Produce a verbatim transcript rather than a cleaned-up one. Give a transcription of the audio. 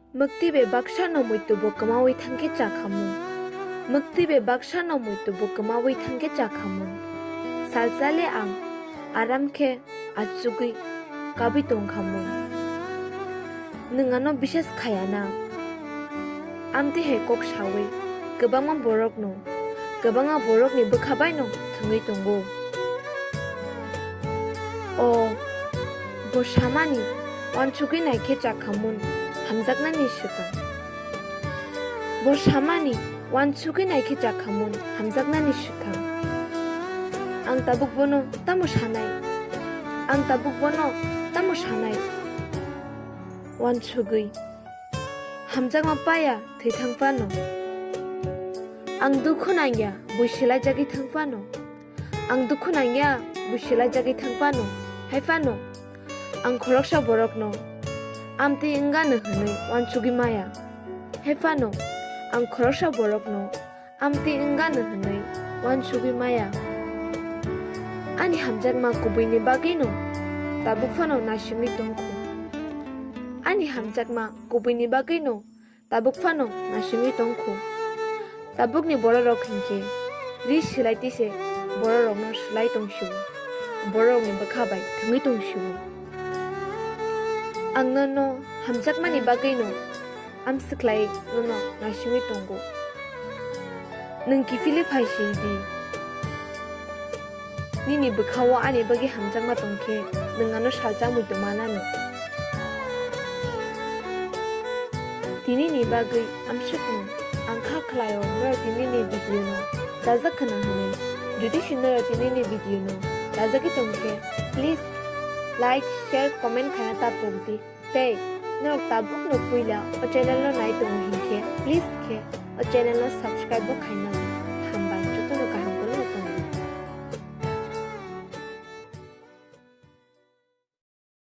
Mwktwi bai baksa no muitu bo kwmawi thangkhe chakhamung. Mwktwi bai baksa no muitu bo kwmawi thangkhe chakhamung. Salsale ang aram khe achugwi kabwi tongkhamung. Nwng ano biswas khaya na? Amtwi hai kok sawi kwbangma borok no, kwbangma borok ni bwkha bai no thwngwi tongo. O, bo samani wansugwi naikhe chakhamun hamjaknani swkang. Bo samani wansugwi naikhe chakhamun hamjaknani swkang. Ang tabuk bono tamo sanai? Ang tabuk bono tamo sanai? Wansugwi. Hamjakma paya thwi thang phano. Ang dukhu nangya bui silaijagwi thang phano. Ang dukhu nangya bui silaijagwi thang phano. Hai phano. Ang khoroksa borokno amtwi wngano hwnwi wansugwi maya. Hai phano. Ang khoroksa borokno amtwi wngano hwnwi wansugwi maya. Ani hamjakma kubuini bagwino tabuk phano naisingwi tongkhu. Ani hamjakma kubuini bagwino tabuk phano naisingwi tongkhu. Tabukni bororok hinkhe ri swlai tise bororokno swlai tongsiwo. Bororokni bwkha bai thwngwi tongsiwo. Ang nono hamjakmani bagwino amswk khlai nono naisingwi tongo. Nwng kiphilwi phai sidi. Nini bwkhao ani bagwi hamjakma tongkhe nwng ano salsa muitu manano. Tinini bagwi amswkno ang kha khlaio norok tinini video no chajak khna hwnwi. Jodi si norok tinini video no chajagwi tongkhe, please like, share, comment khaina ta pokdi. Tei norok tabukno puila o channel no nai tongo hinkhe, please khe o channel no subscribe bo khaina.